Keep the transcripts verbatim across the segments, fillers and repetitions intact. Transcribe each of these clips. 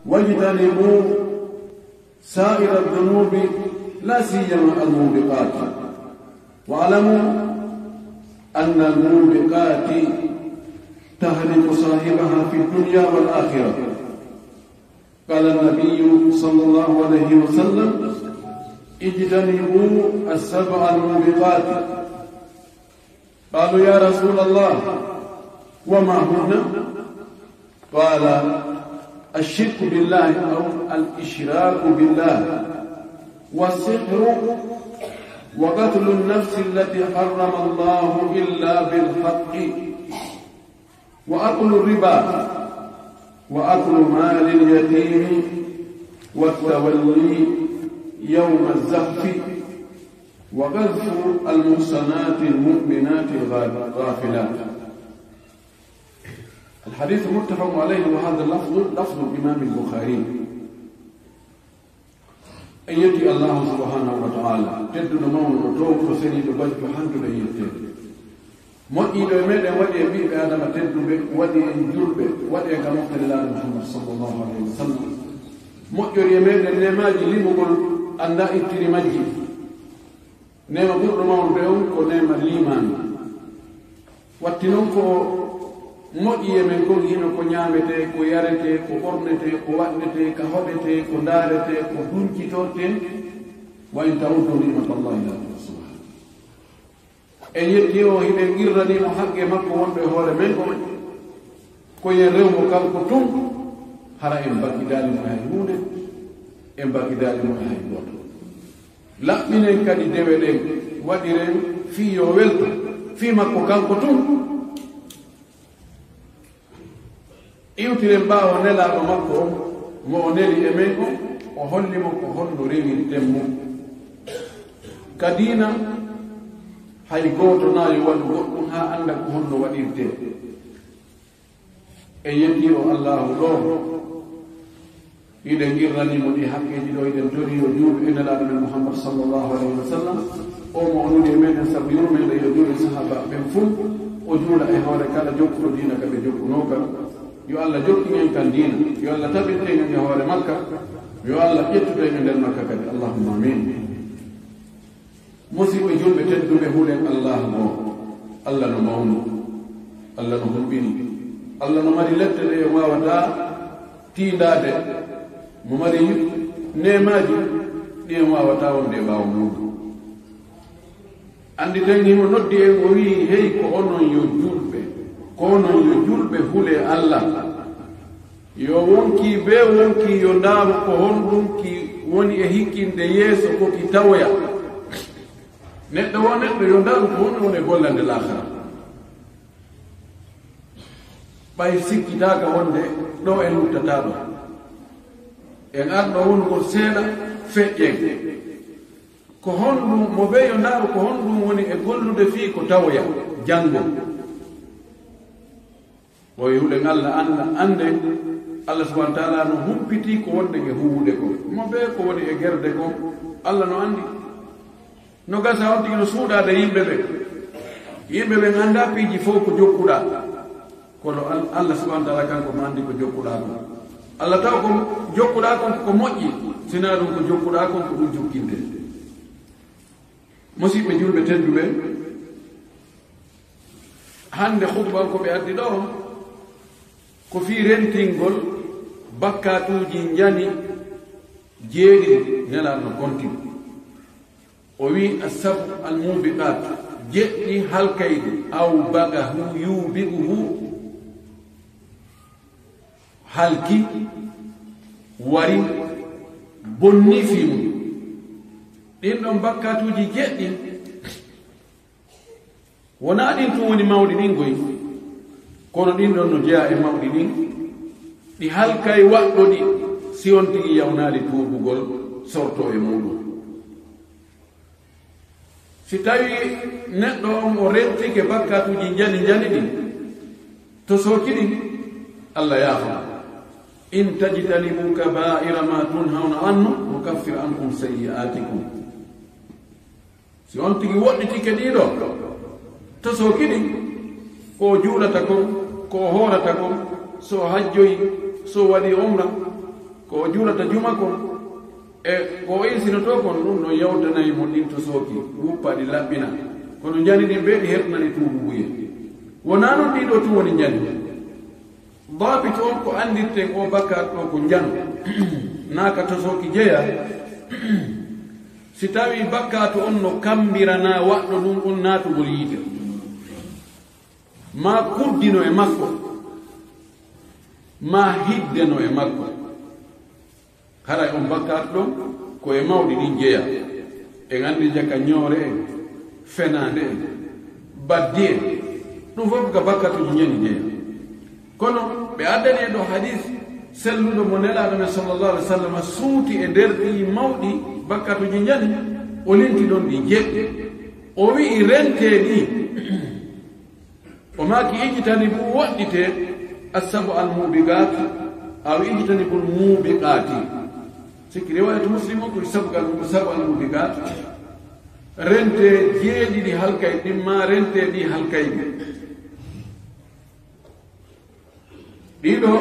واجتنبوا سائر الذنوب لا سيما الموبقات. واعلموا أن الموبقات تهلك صاحبها في الدنيا والآخرة. قال النبي صلى الله عليه وسلم: اجتنبوا السبع الموبقات. قالوا: يا رسول الله، وما هن؟ قال: الشرك بالله أو الإشراك بالله، والسحر، وقتل النفس التي حرم الله إلا بالحق، وأكل الربا، وأكل مال اليتيم، والتولي يوم الزحف، وقذف المحصنات المؤمنات الغافلات. الحديث متفق عليه، وهذا اللفظ لفظ الإمام البخاري. En yetti Allahu subhanahu wa ta'ala, tedduɗo mawɗo, toowɗo, seniiɗo, bajjo, handuɗo e yetteede. Moƴƴiiɗo e meɗen, waɗi en ɓiɓɓe Adama tedduɓe, waɗi en julɓe, waɗi en ka mofte Nelaaɗo Muhammad sallallahu alayhi wa sallam. Moƴƴori e meɗen neemaaji limugol anndaa ittiri majji. Neema ɓurɗo mawnude on ko neema liimaanu. Watti non ko moƴƴi e men kon hino ko ñaametee, ko yaretee, ko ɓornetee, ko waɗnetee, ka hoɗetee, ko ndaaretee, ko duncitortee. Wa in ta'uddu ni'matallahi la tuhsuha. En yetti o, hiɗen qirranii mo haqqee makko wonɗo e hoore men on. Ko yen rew mo kanko tun, hara en bakkidaali mo e hay huunde, en bakkidaali mo e hay gooto. Laɓɓinen kadi dewe ɗen, waɗiren fii yo welto, fii makko kanko tun. Iwtiren ɓaawo Nelaaɗo makko on, mo o neli e men on, o holli mo ko honno rewirten mo. Ka diina, hay gooto na yo waɗu goɗɗum haa annda ko honno waɗirtee. En yetti o Allaahu ɗoo, hiɗen qirranii mo ɗii haqqeeji ɗoo, hiɗen torii yo juulu e Nelaaɗo men Muhammad sallallahu alayhi wa sallam. O mo o nuli e meɗen sabu yurmeende, yo juulu e sahaabaaɓe ɓen fow, o juula e hoore kala jokkuɗo diina ka ɓe jokkunoo kan. Yo Allah jokkin en kan diina, yo Allah tabintin en e hoore makka, yo Allah ƴettutu en e nder makka kadi. Allahumma amin. Musiɓɓe julɓe tedduɓe, hulen Allaahu goo. Allah no mawni, Allah no hulɓini, Allah no mari lette ɗe en waawataa tiindaade, mo mari neemaaji ɗi en waawataa wonde e ɓaawo muuɗum. Annditen himo noddi en, o wi'i: "Hey, ko onon yo julɓe, ko onon yo julɓe, hulee Allah." Yo wonkii bee wonkii yo ndaaru ko honɗum ki woni e hikkinde yeeso, ko ki tawoya. Neɗɗo wo neɗɗo yo ndaaru ko honɗum woni e gollande laakara. Ɓay sikkitaaka wonde ɗo en luttataa ɗo. En arɗo wonugol seeɗa feƴƴen. Ko honɗum, mo bee yo ndaaru ko honɗum woni e gollude fii ko tawoya janngo. O e hulen Allah annda, annde Allah subhanahu wa ta'ala no humpiti ko wonɗen e huuwude ko. Mo bee ko woni e gerde ko, Allah no anndi. No gasa on tigi no suuɗaade yimɓe ɓe. Yimɓe ɓen annda piiji fow ko jokkuɗaa. Kono Al-, Allah subhanahu wa ta'ala kanko ma anndi ko jokkuɗaa kon. Allah taw ko jokkuɗaa kon ko moƴƴi, sinaa ɗum ko jokkuɗaa kon ko ɗum jokkinte. Musiɓɓe julɓe tedduɓe, hannde khutba on ko ɓe addi ɗo, ko fii rentingol bakkaatuuji njani jeeɗiɗi. Nelaaɗo no kontini. O wi'i: "As-sab'u al-mubiqat", jeɗɗi halkayɗi, aw bagahu yubiquhu, halki, wari, bonni fii mum. Ɗin ɗon bakkaatuuji jeɗɗi, wonaa ɗin tun woni mawɗi ɗin goy, kono ɗin ɗon no jeyaa e mawɗi ɗin, ɗi halkay waɗɗo ɗi, si on tigi yawnaali tuubugol, sortoo e muuɗum. Si tawii neɗɗo on o rentike bakkaatuuji njani njani ɗin, to sooki ɗin, Allah yaafa. "In tajtanibu kabaa'ira ma tunhawna anhu, nukaffir ankum sayyi'aatikum." Si on tigi woɗɗitike ɗii ɗoo, to sooki ɗin, ko o juulata kon, ko o hoorata kon, so o hajjoyi, so o waɗi umra, Ko o juulata juma kon, e ko o insinotoo kon, ɗum ɗon yawtanay mo ɗin tosooki, wuppa ɗi laɓɓina. Kono njani ɗin bee ɗi hertunani tuububuye. Wonaa non ɗii ɗoo tun woni njani. Daabit on ko anndirten o bakkaatu ɗoo ko njano, naa ka tosooki jeyaa. Si tawii bakkaatu on no kammbirana waɗɗo ɗum on naatugol yiite, maa kuddino e makko, maa hiddeno e makko, haray on bakkaatu ɗon ko e mawɗi ɗin jeyaa. En anndi jaka ñoore en, fenaande en, baddi en, ɗum fof ko ka bakkaatuuji njani jeyaa. Kono ɓe addani en ɗo hadis selluɗo mo Nelaaɗo men sallallahu alaihi wasallam suuti e nder ɗi mawɗi bakkaatuuji njani, o linti ɗon ɗi jeɗɗi. O wi'i rentee ɗi. O maaki, "Ijtanibu, woɗɗitee, as-sab'a al-mubiqat, aw ijtanibu al-mubiqati." Sikki riwayat Muslim o ko sab'a al-, sab'a al-mubiqat. Rentee jeeɗiɗi halkay ɗin, maa rentee ɗi halkay ɗin. Ɗiɗo,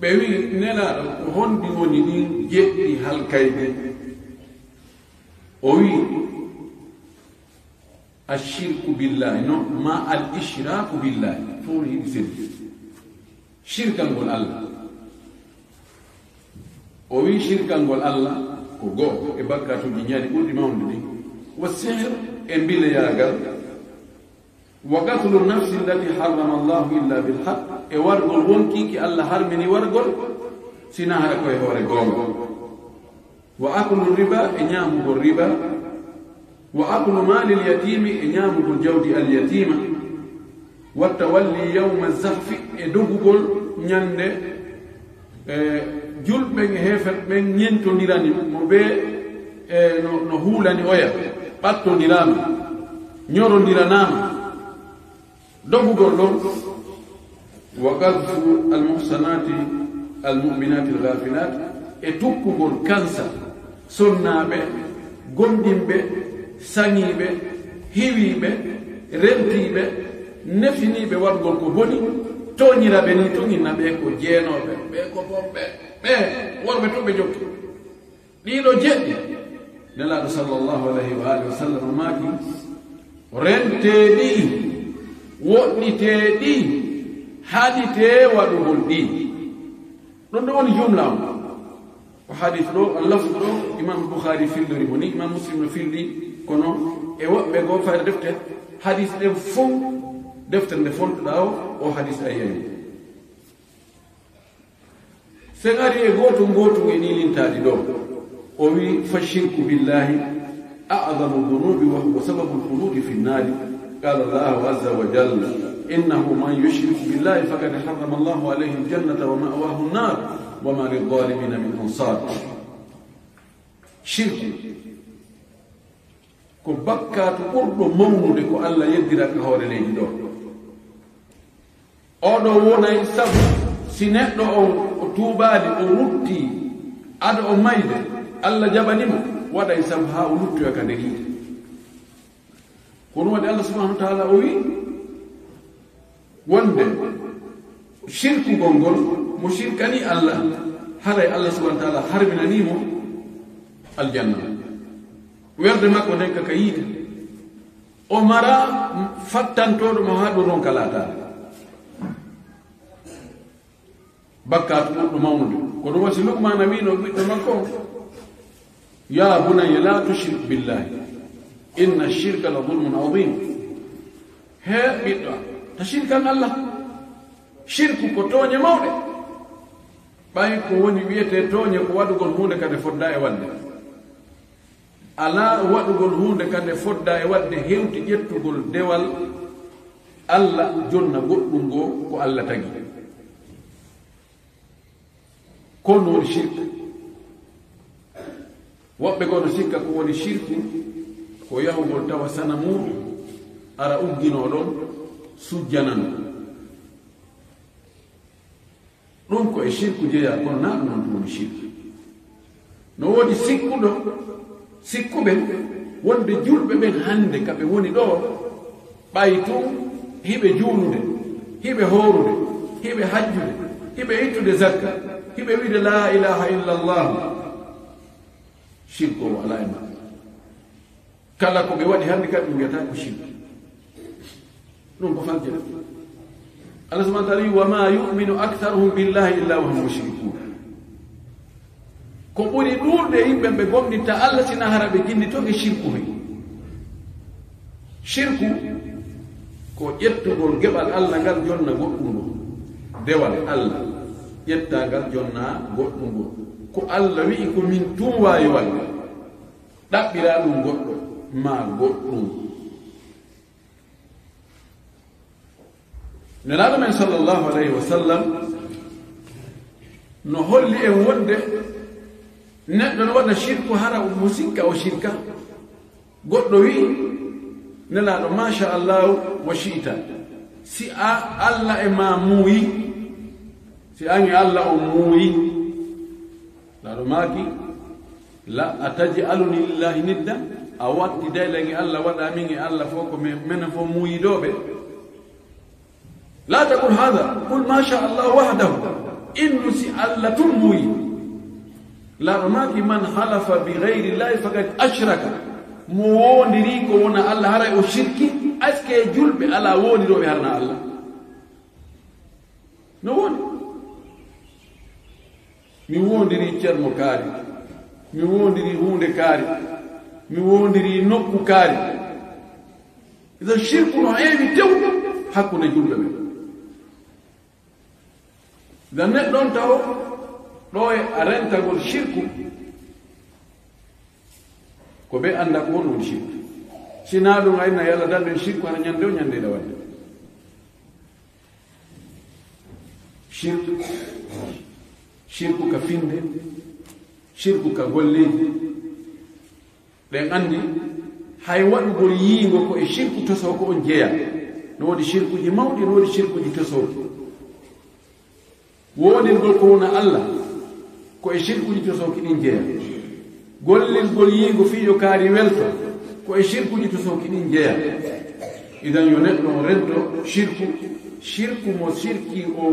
ɓe wi'i, "Nelaaɗo, ko honɗi woni ɗin jeɗɗi halkay ɗin?" O wi'i, "Ashirku billahi, no, ma al ishraku billahi, fof no yiɗi selli. Shirkangol Allah." O wi'i, "Shirkangol Allah ko go'o e bakkaatuuji njani ɓurɗi mawnude ɗin. Wa sihr, e mbileyaagal. Wa qatlu nafsi allati harrama Allahu illa bil haqq, e wargol wonki ki Allah harmini wargol, sina hara ko e hoore goonga. Wa aklu riba, e ñaamugol riba. Wa aklu maalil yatiimi, e ñaamugol jawdi al yatiima. Wa tawalli yawma zahfi, e dogugol ñande, e, julɓe ɓen e heeferɓe ɓen ñentondirani mo ɓe, e, no, no huulani oya, ɓattondiraama, ñorondiranaama." Dogugol ɗon, wa qadfu al-muhsanati al-mu'minati al-ghafilat, e tukkugol kansa sonnaaɓe, gomɗinɓe, saŋiiɓe, hiwiiɓe, rentiiɓe, nefiniiɓe waɗugol ko boni, tooñira ɓe ni tun, inna ɓe ko jeenooɓe, ɓe ko bonɓe, ɓe worɓe tun ɓe jokki. Ɗiɗo jeɗɗi, Nelaaɗo sallallahu alayhi wa alihi wa sallam maaki, "Rentee ɗi, woɗɗitee ɗi, haɗitee waɗugol ɗi." Ɗum ɗo woni jumla on. O hadis ɗo, o lafdu ɗo, Imam Bukhari fillori mo ni, Imam Muslim no filli, kono e woɓɓe goo fayre defte, hadis ɗen fow, deftere nde fontuɗaa o, o hadis a yi'ay mo. Sen ari e gooto gooto e ɗii lintaaɗi ɗo. O wi, "Fa shirku billahi a'zamu dhunubi wa huwa sababu al-khuludi fi an-nari." Qala Allahu azza wa jalla, "Innahu man yushrik billahi faqad harrama Allahu alayhi al-jannata wa ma'wahu an-nar wa ma lidh-dhalimina min ansar." Shirku ko bakkaatu ɓurɗo mawnude ko Allah yeddira ka hoore leydi ɗo. Oɗo wonay sabu si neɗɗo on o tuubaali, o rutti ado o mayde, Allah jaɓani mo, waɗay sabu haa o luttoya ka nder yiite. Ko ɗum waɗi Allah subhanahu wa ta'ala o wi wonde shirkugol ngol, mo shirkani Allah, haray Allah subhanahu wa ta'ala harminani mo aljanna. Werde makko nden ka, ka yiite. O mara fattantooɗo mo haa ɗum ronka laataade. Bakkaatu ɓurɗo mawnude. Ko ɗum wasi Luqmaana wi'no ɓiɗɗo makko on, "Ya bunayya la tushrik billahi, inna shirka la zulmun azim." He ɓiɗɗo am, ta shirkan Allah. Shirku ko tooñe mawɗe. Ɓay ko woni wi'etee tooñe ko waɗugol huunde kade foddaa e waɗde. Alaa waɗugol huunde kade foddaa e waɗde hewti ƴettugol dewal Allah jonna goɗɗum goo ko Allah tagi. Ko ɗum woni shirk. Woɓɓe goo no sikka ko woni shirku ko yahugol tawa sanamuuru ara ugginoo ɗon sujjanano. Ɗum ko e shirku jeyaa, kono naa ɗum non ɗum woni shirku. No woodi sikkuɗo, sikkuɓe wonde julɓe ɓen hannde ka ɓe woni ɗoo, ɓay tun hiɓe juulude, hiɓe hoorude, hiɓe hajjude, Hiɓe ittude zakka, hiɓe wiide laa ilaaha illallahu. Shirku o alaa e maɓɓe. Kala ko ɓe waɗi hannde kadi, ɓe mbiyata ko shirku. Ɗum ko faljere. Allah subhanahu wa ta'ala wi, "Wa ma yu'minu aktharuhum billahi illa wa hum mushrikun." Ko ɓuri ɗuuɗde yimɓe ɓe gomɗinta Allah, sina hara ɓe gindito e shirku he. Shirku ko ƴettugol geɓal Allah ngal jonna goɗɗum ngol. Dewal Allah ƴetta ngal jonna goɗɗum ngol. Ko Allah wi'i ko min tun waawi waɗde. Ɗaɓɓira ɗum goɗɗo ma goɗɗum. Nelaaɗo men sallallahu alayhi wa sallam no holli en wonde neɗɗo no waɗa shirku hara mo sikka o shirka. Goɗɗo wi'i, Nelaaɗo, "Masha Allahu wa shi'ta." Si a Allah e ma muuyi, si an e Allah on muuyi, Nelaaɗo maaki, "La ataj'aluni lillahi nidda?" A watti dayla e Allah waɗa min e Allah fof ko men, menen fof muuyidooɓe. "La taqul hadha, qul masha Allah wahdahu." Innu si Allah tun muuyi. Nelaaɗo maaki, "Man halafa bi ghayri llahi faqad ashraka." Mo woondiri ko wona Allah, haray o shirki. Est-ce que julɓe alaa woondirooɓe harana Allah? No woodi. Mi woondiri ceerno kaari, mi woondiri huunde kaari, mi woondiri nokku kaari. Idan shirku no heewi tew hakkunde julɓe ɓen. Idan neɗɗo on taw ɗo e a rentagol shirku, ko ɓe annda ko woni shirku. Sinaa ɗum, a inna yalla dande shirku hara ñande o ñande ɗa waɗde. Shirku, shirku ka finde, shirku ka golleeji. Ɗen anndi hay waɗugol yiingo ko e shirku tosoo ko on jeyaa. No woodi shirkuuji mawɗi, no woodi shirkuuji tosooki. Woondirgol ko wona Allah, ko e shirkuuji tosooki ɗin jeyaa. Gollirgol yiingo fii yo kaari welto, ko e shirkuuji tosooki ɗin jeyaa. Idan yo neɗɗo on rento shirku, shirku mo shirki o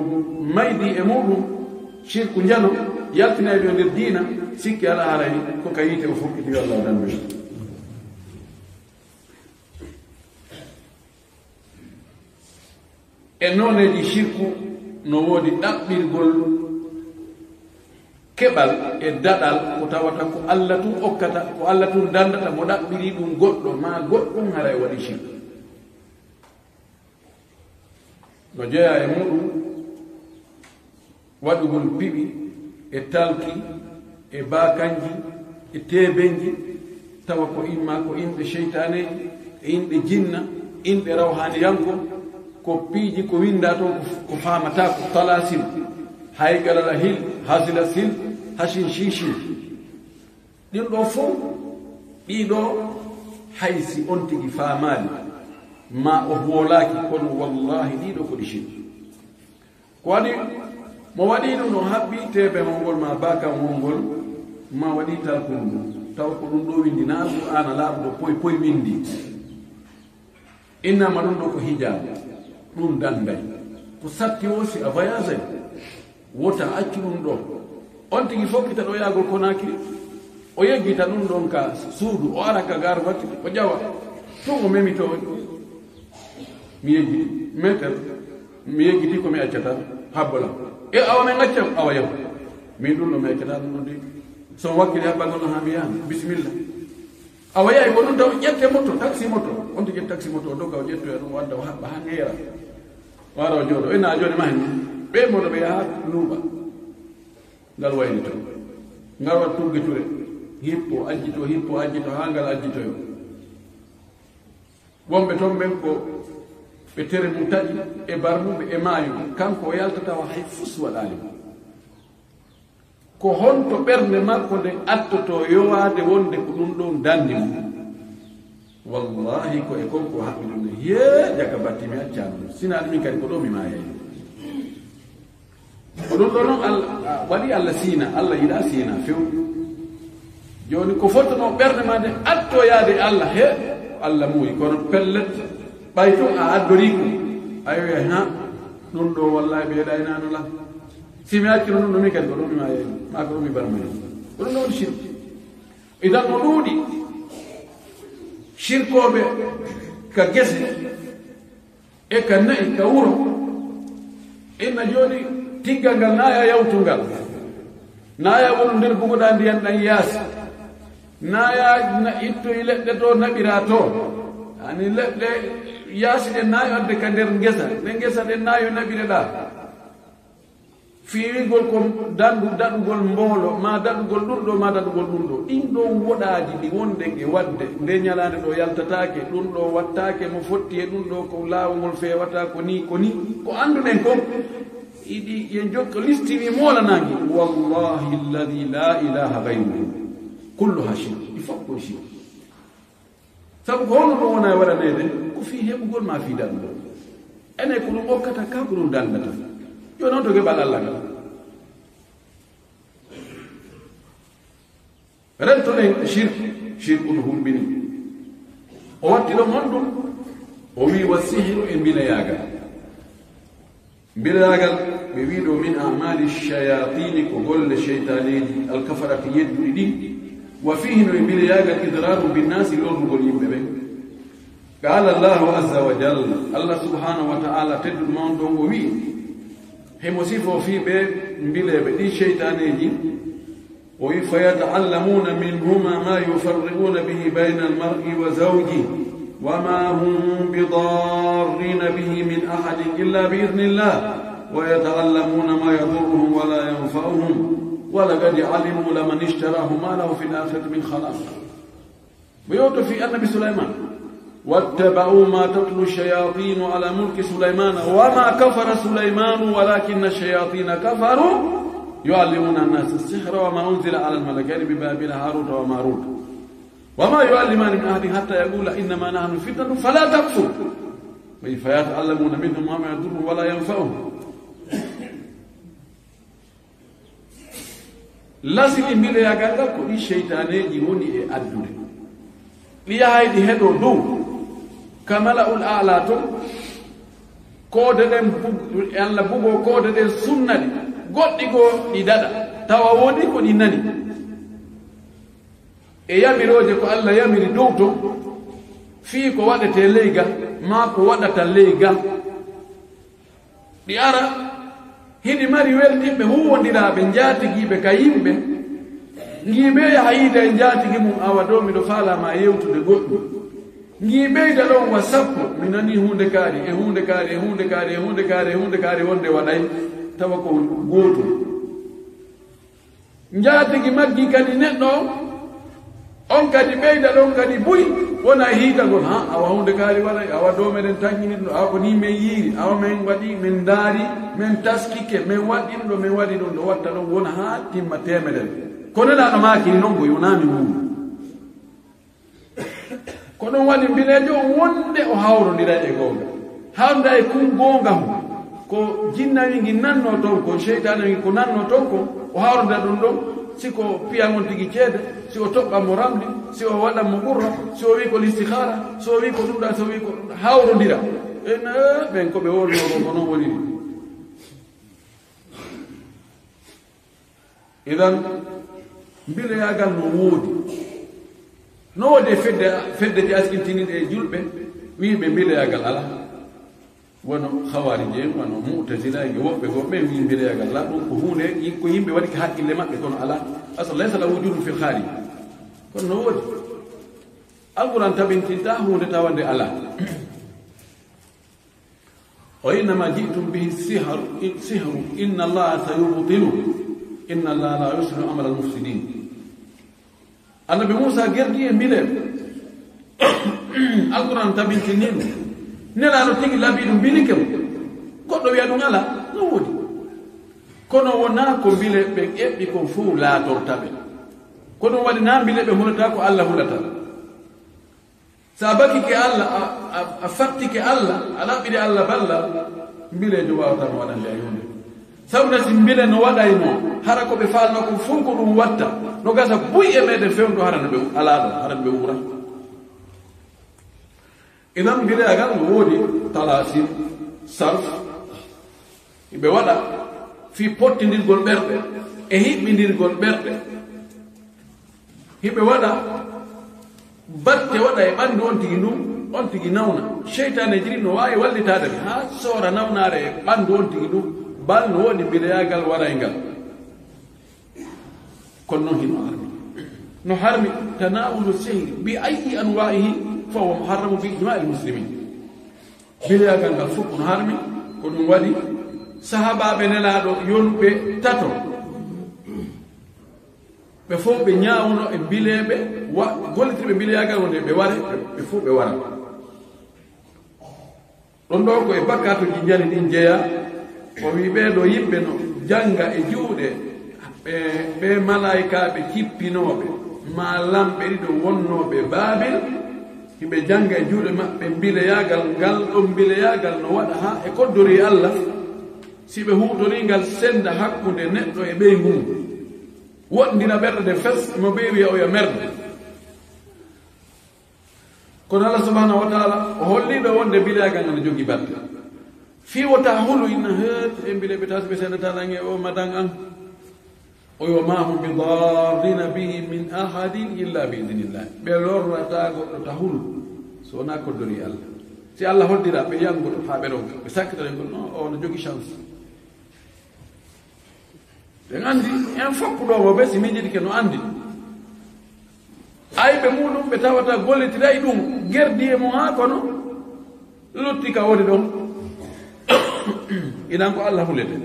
maydi e muɗum, shirku njano, yaltinayɗo nder diina, sikki alaa haray ko ka yiite o fokkiti, yo Allah o dandu en. E nooneeji shirku no woodi ɗaɓɓirgol keɓal e daɗal ko tawata ko Allah tun okkata, ko Allah tun dandata mo ɗaɓɓiri ɗum goɗɗo maa goɗɗum haray waɗi shirku. No jeyaa e muɗum waɗugol piɓi e talki e baakanji e teebenji, tawa ko imma ko inɗe seytaaneeji e inɗe jinna, inɗe rawhaniyanko, ko piiji ko winndaa toon ko, ko faamataa ko talaasim, haygalala hil, hasila sil, hasin shiishin. Ɗin ɗoo fow, ɗii ɗoo, hay si on tigi faamaali, maa o hoolaaki, kono wallaahi ɗii ɗoo ko ɗi shirku. Ko waɗi, mo waɗi ɗum ɗon haɓɓi teebe mon ngol, maa baakan mon ngol, maa waɗi talkuru ndu, taw ko ɗum ɗoo winndi, naa Qur'aana laaɓuɗo poy poy winndi. Innama ɗum ɗo ko hijaabu, ɗum danday. Ko satti o si a voyagay, wota accu ɗum ɗo. On tigi fokkita ɗo yaagol Konaakiri, o yeggita ɗum ɗon ka suudu, o ara ka gar watti, o ƴawa. Tun o memito, mi yeggiti, meter, mi yeggiti ko mi accata, habbola. E awa men accam, awa yaw. Min ɗum ɗo mi accata ɗum ɗo de. So wakkili habbagol no haa mi yaha, bisimilla. Awa yahi ko ɗum taw ƴette moto, taxi moto. On to ƴetti taxi moto, o dogga, o ƴettoya ɗum, o adda, o haɓɓa haa ngeera. O ara o jooɗo, o inna a jooni ma hen. Ɓe moto ɓe yaha luuɓa. Ngal wayni to. Ngal waɗa tugge ture. Hippo, ajjito, hippo, ajjito, haa ngal ajjitoyo. Wonɓe toon ɓen ko ɓe tere mum taƴi, e barmuɓe, e maayo. Kanko o yaltata o hay fus waɗaali mo. Ko honto ɓernde makko nden attoto yowaade wonde ko ɗum ɗon danndi mum? Wallahi, ko e kon ko haɓɓi ɗum ne. Yee, jaka batti mi accaano ɗum. Sinaa ɗum min kadi ko ɗo mi maayay. Ko ɗum ɗo non Alla, a, waɗi Alla siina, Alla yiɗaa siina few. Jooni ko fottonoo ɓernde ma nden attoyaade Alla, he, Alla muuyi, kono pellet, ɓay tun a addorii ko, a wi'ay, ha, ɗum ɗo wallahi ɓeyɗaynaano lan. Si mi accino ɗum, ɗum mi kadi ko ɗum mi maa yeeyi, maa ko ɗum mi barmani. Ko ɗum ɗo woni shirk. Idan no ɗuuɗi shirkooɓe ka gese, e ka na'i, ka wuro. Inna jooni tiggal ngal naaya yawtungal. Naaya wonu nder bugoɗaa ndiyan ɗan yaasi. Naaya na ittoyi leɗɗe to naɓiraa to. Ani leɗɗe yaasi ɗen naayo adde ka nder ngesa. Nde ngesa ɗen naayo naɓireɗaa. Fiiwigol ko dandu daɗugol mboolo, maa daɗugol ɗum ɗo, maa daɗugol ɗum ɗo. Ɗin ɗon woɗaaji ɗi wonɗen e waɗde, nde ñalaande ɗo yaltataake, ɗum ɗo wattaake mo fotti e ɗum ɗo, ko laawol ngol feewata, ko nii, ko nii. Ko annduɗen kon, iɗi, yen jokka listi wi moolanaangi. Wallahi alladhi la ilaha ghayruhu. Kulluha shirk. Ɗi fof ko shirk. Sabu ko honno ɗum wona e waɗaneede? Ko fii heɓugol maa fii daɗugol. Enen ko ɗum okkata ka, ko ɗum dandata. Yo noon to geɓal Allah ngal. Rentoɗen shirk, shirk no humbini. O watti ɗon on ɗum, o wii wa sihru e mbileyaagal. Mbilaagal, ɓe wii ɗo min amali shayatini, ko golle sheytaaneeji alkafarati yedduɗi ɗin, wa fihi, no e mbileyaagal idraru binnasi, lorrugol yimɓe ɓen. Qala Allahu azza wa jalla, Allah subhanahu wa ta'ala tedduɗo mawɗo ɗon o wii, himo sifo fii ɓe mbileeɓe ɗin sheytaaneeji, وفيتعلمون منهما ما يفرقون به بين المرء وزوجه وما هم بضارين به من أحد إلا بإذن الله ويتعلمون ما يضرهم ولا ينفعهم ولقد علموا لمن اشتراه ما له في الآخرة من خلاق. Ɓe yewto fii Annabi Sulaymaan. واتبعوا ما تتلو الشياطين على ملك سليمان وما كفر سليمان ولكن الشياطين كفروا يعلمون الناس السحر وما أنزل على الملكين ببابل هاروت وماروت وما يعلمان من أحد حتى يقولا إنما نحن فتنة فلا تكفر فيتعلمون منهما ما يضرهم ولا ينفعهم. Lasili mbileyagal ngal ko ɗi sheytaaneeji woni e addude. Ɗi yahay ɗi heɗo dow ka mala'ul a'la ton, koode ɗen bug-, Allah bugo koode ɗen sunna ɗi, goɗɗi goo ɗi daɗa, tawa woni ko ɗi nani. E yamirooje ko Allah yamiri dow ton, fii ko waɗetee ley ga, maa ko waɗata ley ga. Ɗi ara, hiɗi mari weltinɓe huuwondiraaɓe njaatigiiɓe ka yimɓe, ngii bee yaha yiida e njaatigi mum, awa ɗo miɗo faalaa ma yewtude goɗɗum. Ngii ɓeyda ɗon wa sappo, mi nanii huunde kaari, e huunde kaari, e huunde kaari, e huunde kaari, e huunde kaari, wonde waɗay, tawa ko gootum. Njaatigi maggi kadi neɗɗo on, on kadi ɓeyda ɗon kadi buy, wona e hiitagol, ha, awa huunde kaari waɗay, awa ɗo meɗen tanƴini ɗum, awa ko nii men yiiri, awa men waɗi, men ndaari, men taskike, men waɗi ɗum ɗo, men waɗi ɗum ɗo, watta ɗon wona ha timma teemedere. Ko Nelaaɗo maaki ni non, ko yonaa mi wuuru. Ko ɗum waɗi mbileejo on wonde o hawrondiray e goonga. Hawrondiray e kun goonga hun. Ko jinnawi ngi nanno ton kon, sheytaane ngi ko nanno ton kon, o hawrondira ɗum ɗon, si ko piyan on tigi ceede, si o toɓɓan mo ramli, si o waɗan mo qurra, si o wii ko listikhara, si o wii ko ɗum ɗa, si o wii ko ɗum ɗa, hawrondira. En, eh, ɓen ko ɓe wonno ko, ko non woniri. Idan, mbileyagal no woodi. No woodi e fedde, feddeji askintiniiɗe e julɓe, wiiɓe mbileyagal alaa. Wano Khawarij en, wano Mu'tazila en, e woɓɓe goo, ɓe wii mbileyagal alaa. Ɗum ko huunde, yi-, ko yimɓe waɗi ka haqqille maɓɓe, kono alaa. Asal, laysa lahu wujudun fil kharij. Kono no woodi. Alquran tabintintaa huunde tawa nde alaa. وإنما جئتم به السحر، السحر، إن الله سيبطله، إن الله لا يصلح عمل المفسدين. Annabi Muusaa gerdi e mbileeɓe. Alquran tabintini ɗum. Nelaaɗo tigi labii ɗum, mbilike mo. Goɗɗo wiya ɗum alaa, no woodi. Kono wonaa ko mbileeɓe ɓen eɓɓi kon fow laatorta ɓe. Ko ɗum waɗi naa mbileeɓe hulata ko Alla hulata. Sa bakike Alla, a, a, a fattike Alla, a laɓɓiri Alla ballal, mbileejo waawata no waɗande a huunde. Sabu na si mbile no waɗayno, hara ko ɓe faalno ko fow ko ɗum watta, no gasa buy e meɗen fewndo hara no ɓe alaa ɗo, hara no ɓe wuura. Idan mbileyagal no woodi talasim, sarf, ɓe waɗa fii pottindirgol ɓerɗe e hiɓɓindirgol ɓerɗe. Hiɓe waɗa batte waɗa e ɓanndu on tigi ndun, on tigi nawna. Seytaaneeji ɗin no waawi wallitaade ɓe haa soora nawnaare e ɓanndu on tigi ndun, bal no woodi mbileyaagal warayngal. Kono non hino harmi. No harmi tanawulu sihri bi ayyi anwa'ihi fa huwa muharramu bi ijma'il muslimin. Mbileyaagal ngal fof no harmi, ko ɗum waɗi sahaabaaɓe Nelaaɗo yonuɓe tato. Ɓe fof ɓe ñaawuno e mbileeɓe, wa-, gollitirɓe mbileyaagal wonde ɓe ware, ɓe fof ɓe wara. Ɗon ɗoo ko e bakkaatuuji njani ɗin jeyaa. O wi'i ɓee ɗoo yimɓe no jannga e juuɗe ɓe, ɓe malaa'ikaaɓe kippinooɓe, maa lamɓe ɗiɗo wonnooɓe Baabil, hiɓe jannga e juuɗe maɓɓe mbileyaagal, ngal ɗon mbileyaagal no waɗa haa e koddori Alla, si ɓe huutorii ngal sennda hakkunde neɗɗo e ɓeyngu mum, woɗndina ɓerɗe ɗen fes, mo ɓeyngu wi'a oya merde. Kono Allah subhanahu wa ta'ala o holli ɗo wonde mbileyaagal ngal no jogii batte. Fii wota hulu inna heet e mbileeɓe taas ɓe seeɗa talange o madan an. O yo ma hum bi darrina bihi min ahadin illa bi idnillah. Ɓe lorrata goɗɗo ta hulu so wonaa koddori Allah. Si Allah hoddira ɓe yangoto haa ɓe ronka. Ɓe sakkita ɓe no o no jogii chance. Ɓen anndi, en fof ɗo mo ɓe si miijidike no anndi. Ayɓe muɗum ɓe tawata gollitiray ɗum, gerdi e mum haa kono, lutti ka woni ɗon. Inan ko Allah hulete.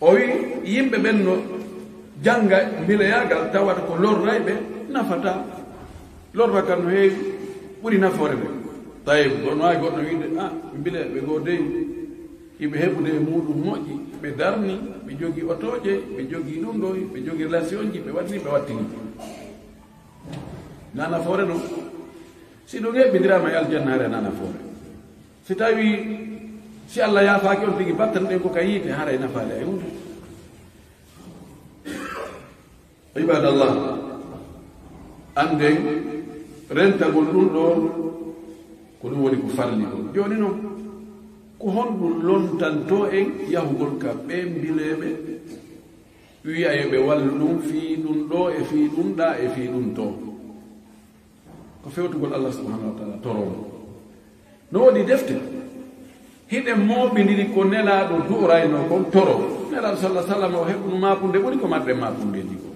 O wi yimɓe ɓen no jannga mbileyaagal tawata ko lorrayɓe nafata. Lorra kan no heewi ɓuri nafoore ɓe. Tayib, kono waawi goɗɗo wiide, ah, mbileeɓe goo dey, hiɓe heɓude e muɗum moƴƴi, ɓe darni, ɓe jogii otooje, ɓe jogii ɗum ɗo, ɓe jogii relationji, ɓe waɗni, ɓe wattini. Na nafoore non. Si ɗum heɓɓindiraama e aljanna, hara na nafoore. Si tawi si Allah yaafaaki on tigi, battan ɗen ko ka yiite, haray nafaade ay huunde. Ibadallah, annden rentagol ɗum ɗo, ko ɗum woni ko farli ko. Jooni non, ko honɗum lontanto en yahugol ka ɓeen mbileeɓe, wi'a yo ɓe wallu ɗum fii ɗum ɗo e fii ɗum ɗa e fii ɗum to? Ko fewtugol Allah subhanahu wa ta'ala, toroon. No woodi defte. Hiɗen mooɓindiri ko Nelaaɗo du'uraynoo kon toro. Nelaaɗo sallallahu alaihi wasallam o heɓuno maapunde ɓuri ko marɗen maapundeeji ko.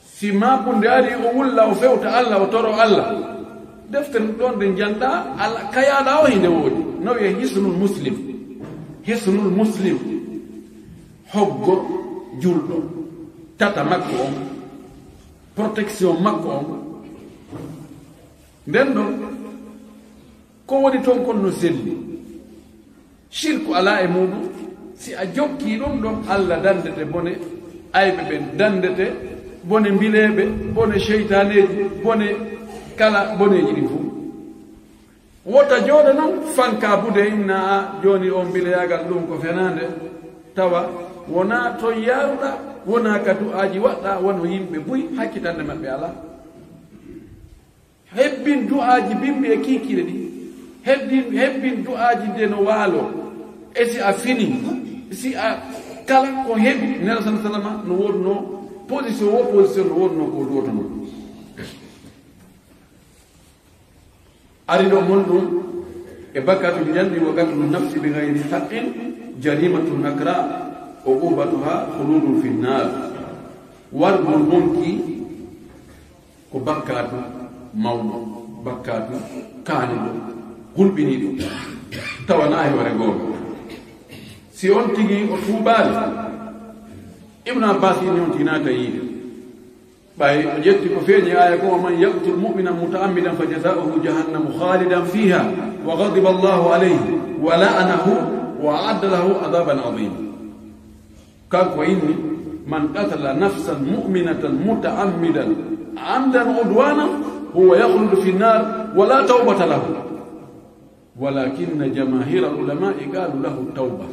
Si maapunde ari o wulla o fewta Allah o toro Allah. Defte ɗon ɗe njannda Allah kayaaɗa o hinde woodi. No wi'e Hisnul Muslim. Hisnul Muslim. Hoggo julɗo. Tata makko on. Protection makko on. Nden ɗon, ko woni ton kon no selli. Shirku alaa e muɗum, si a jokkii ɗum ɗon, Allah dandete bone, ayɓe ɓen dandete, bone mbileeɓe, bone sheytaaneeji, bone kala boneeji ɗin fof. Wota jooɗo non fanka bude inna a jooni on mbileyaagal ɗum ko fenaande, tawa wonaa ton yaaruɗa, wonaa ka du'aaji waɗɗa, wano yimɓe buy hakkitande maɓɓe alaa. Hebbin du'aaji bimbi e kiikiiɗe ɗi. Hebbin, hebbin du'aaji nde no waalo. E si a fini, si a kala ko heɓi, Nelson Salama no wonno position wo position no wonno ko duwotono. Ari ɗo mon ɗum e bakatu ñalli wa qatlu nafsi bi ghayri haqqin jarimatun nakra uqubatuha khuludun fi nnar. Wargol wonki ko bakkaatu mawɗo, bakkaatu kaanuɗo, hulɓiniiɗo, tawanaa e hoore gooto. Si on tigi o tuubaali, Ibnu Abbas inni on tigi naata yiide. Ɓay o ƴetti ko feeñi aaya ko, "Wa man yaqtul mu'minan muta'ammidan fa jazaa'uhu jahannamu khalidan fiha wa ghadiba Allahu alayhi wa la'anahu wa a'adda lahu adhaban adhima." Kanko inni, "Man qatala nafsan mu'minatan muta'ammidan amdan udwanan huwa yakhludu fi nnar wa la tawbata lahu. Walakinna jamaahira al-ulama'i qalu lahu tawba."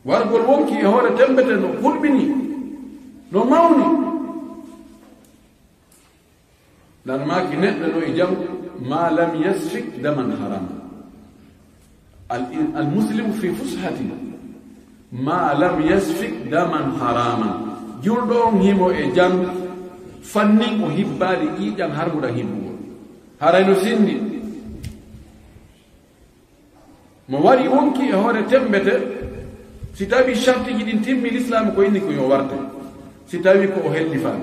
Wargol wonki e hoore tembete no hulɓini, no mawni. Nan maaki neɗɗo no e jam, ma lam yasfik daman harama. Al, al muslimu fi fushatin, ma lam yasfik daman harama. Julɗo on himo e jam, fannin o hibbaali ƴiiƴan harmuɗan hibbugol. Haray no sinndi. Mo wari wonki e hoore temmbete, si tawi shartiji ɗin timmi, Lislaam ko inni ko yo warte. Si tawi ko o hellifaa,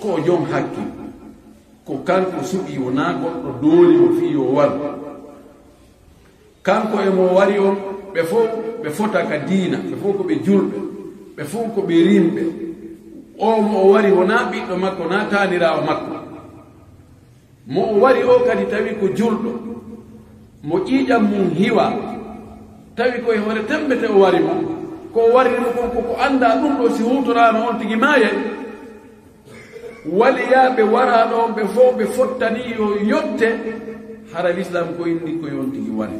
ko o jom hakke, ko kanko suɓi, wonaa goɗɗo dooli mo fii yo war. Kanko e mo wari on, ɓe fow ɓe fota ka diina, ɓe fow ko ɓe julɓe, ɓe fow ko ɓe rimɓe. O mo o wari wonaa ɓiɗɗo makko, naa taaniraawo makko. Mo o wari o kadi tawi ko julɗo, mo ƴiiƴam mum hiwa, tawi ko e hoore temmbete o wari mo, ko o warri mo kon ko ko anndaa ɗum ɗo si huutoraama on tigi maayay. Waliyaaɓe waraaɗo on ɓe fow ɓe fottani yo yotte, hara Lislaam ko inni ko yo on tigi wari.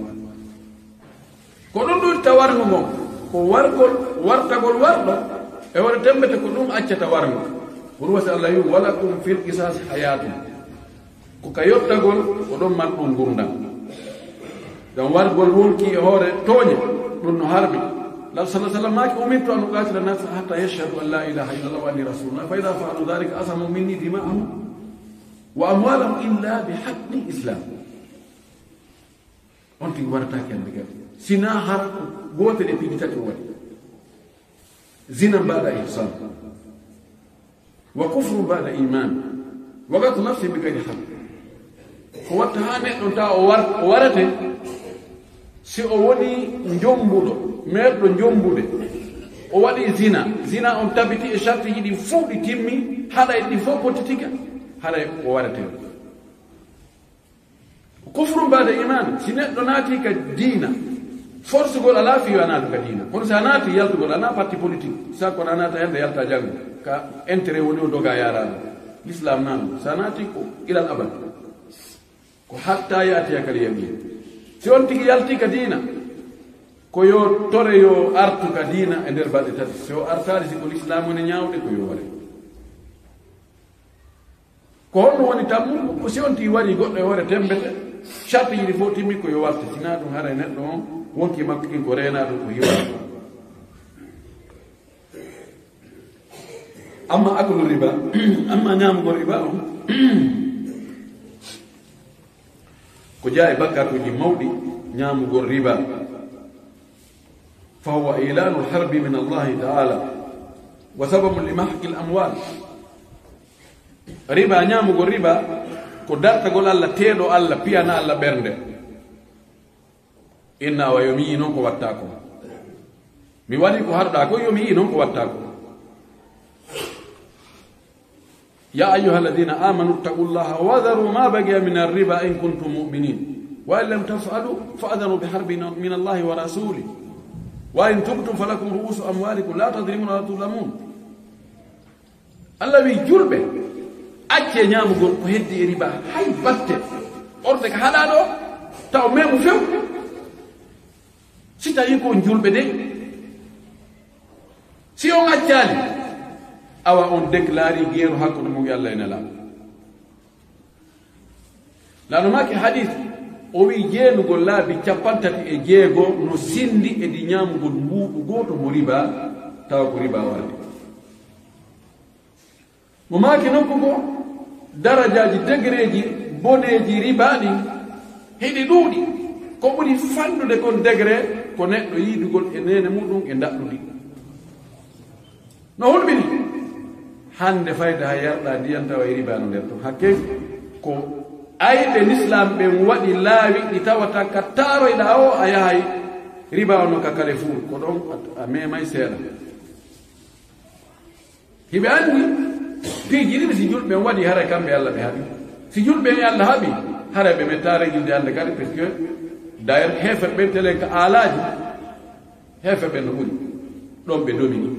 Ko ɗum ɗum ta warngo ngon, ko wargol, wartagol warɗo e hoore temmbete ko ɗum accata warngo. Ko ɗum wasi Allah wi, "Walakum fil qisas hayatun." Ko ka yottagol, ko ɗon marɗum ngurndan. Ngam wargol wonki e hoore tooñe, ɗum no harmi. Law sallallahu alaihi wasallam maaki, "Umirtu an uqatila nasa hatta yashhadu an la ilaha illallah wa anni rasulullah. Fa idha fa'alu dhalika asamu minni dima'ahum wa amwalahum illa bi haqqi islam." On tigi warataake hannde kadi. Sinaa hara ko gootel e piiji tati o waɗi. Zina ba'da ihsan. Wa kufru ba'da iman. Wa qatlu nafsi bi ghayri haqq. Ko watta haa neɗɗo tawa o war-, o warate, si o woni njombuɗo, meerɗo njombude, o waɗi zina. Zina on tabiti e shartiji ɗin fow ɗi timmi, haɗa e ɗi fow pottitika, haɗa o warate. Kufru ba'da iman, si neɗɗo naati ka diina, forsugol alaa fii yo a naatu ka diina. Kono si a naati yaltugol, a naa parti politique, sa kono a naata hannde yalta janngo, ka intérêt woni o doga yaaraano. L'islam naano, si a naati ko ilal abad. Ko hatta yaati akal yamin. Si on tigi yalti ka diina, ko yo tore yo artu ka diina e nder balɗe tati. Si o artaali, si ko l'islam woni ñaawde, ko yo ware. Ko honno woni tammu? Ko si on tigi wari goɗɗo e hoore temmbete, sharti ɗi fow timmi ko yo warte. Sinaa ɗum haray neɗɗo on wonki makko kin ko reenaa ɗum ko hiwaa. Amma aklu riba, amma ñaamugol riba on, ko jeyaa e bakkaatuuji mawɗi ñaamugol riba. Fa huwa ilanu harbi min Allahi ta'ala wa sababun li mahqi al-amwal. Riba, ñaamugol riba ko dartagol Allah, teeɗo Allah, piyana Allah ɓernde. Inna wa yo mi yi'i non ko watta ko. Mi waɗi ko haɗuɗaa ko, yo mi yi'i non ko watta ko. يا أيها الذين آمنوا اتقوا الله وذروا ما بقي من الربا إن كنتم مؤمنين وإن لم تفعلوا فأذنوا بحرب من الله ورسوله وإن تبتم فلكم رؤوس أموالكم لا تظلمون ولا تظلمون. Allah wi julɓe, accee ñaamugol ko heddi e riba, hay batte, ɓorde ka haɗaa ɗo, taw memu few. Si tawi ko on julɓe dey, si on accaali, awa on déclare geeru hakkunde mum e Allah e Nelaaɗo. Laano maaki hadis, o wi jeenugol laabi cappanɗe tati e jeego no sinndi e di ñaamugol mbuuɗu gooto mo riba, tawa ko riba warde. Mo maaki nokku goo, darajaaji, degereeji, boneeji riba ɗin, hiɗi ɗuuɗi. Ko ɓuri fanɗude kon degere, ko neɗɗo yiidugol e neene muɗum e ndaɗɗudi. No hulɓini. Hannde fayda hay yarɗa ndiyan tawa e riba no nder ton. Hakke ko ayɓe l'islam ɓen waɗi laawi ɗi tawata ka taaroyɗaa o a yahay riba on no ka Carrefour. Ko ɗon a, a memay seeɗa. Hiɓe anndi piiji ɗiɗi, si julɓe ɓen waɗi, haray kamɓe Allah ɓe haɓi. Si julɓe ɓen Allah haɓi, haray ɓe mettaare julde hannde kadi, parce que d'ailleurs, heeferɓe ɓen telen ka aalaaji, heeferɓe ɓen no ɓuri. Ɗon ɓe domini.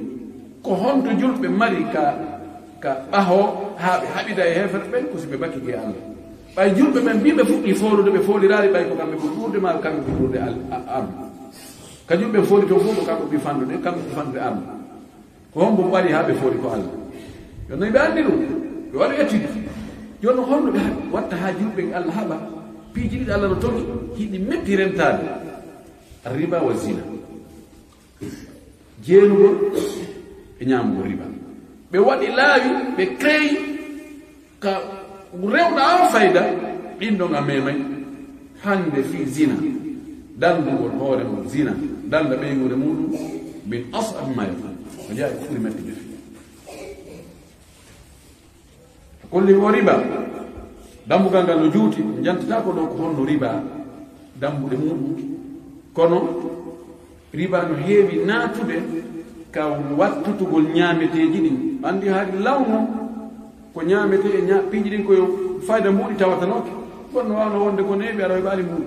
Ko honto julɓe mari ka, ka ɓaho haa ɓe haɓida e heeferɓe ɓen? Ko si ɓe bakike Allah. Ɓay julɓe ɓen mbii ɓe fuɗɗii foolude, ɓe fooliraali ɓay ko kamɓe ɓuri ɗuuɗude maa kamɓe ɓuri ɗuuɗude al-, a-, arme. Ka julɓe ɓen fooli ton fof ko kamɓe ɓuri fanɗude, kamɓe ɓuri fanɗude arme. Ko hombo waɗi haa ɓe fooli ko Allah? Yo nayi ɓe anndi ɗum, ɓe waɗi étude. Jooni, honno ɓe watta haa julɓe ɓen Allah haɓa? Piiji ɗiɗi Allah no togi, hiɗi metti rentaade. Arriba wa zina. Jeenugol e ñaamugol riba. Ɓe waɗi laawi, ɓe créé ka rewɗa on fayda, ɗin ɗon a memay. Hannde fii zina, danndugol hoore mum zina, dannda ɓeynguure muɗum, min as'abi ma yakun. Ko jeyaa e ko ɓuri mettude fii. Kolli ko riba, dambugal ngal no juuti, jantata ko ɗo ko honno riba, dambuɗe muɗum. Kono riba no heewi naatude ka wattutugol ñaameteeji ɗin. Anndi hari lawno ko ñaametee e ña-, piiji ɗin ko yo fayda mbuɗi tawatanooke. Kono no waawno wonde ko neeɓi ara heɓaali mbuɗi.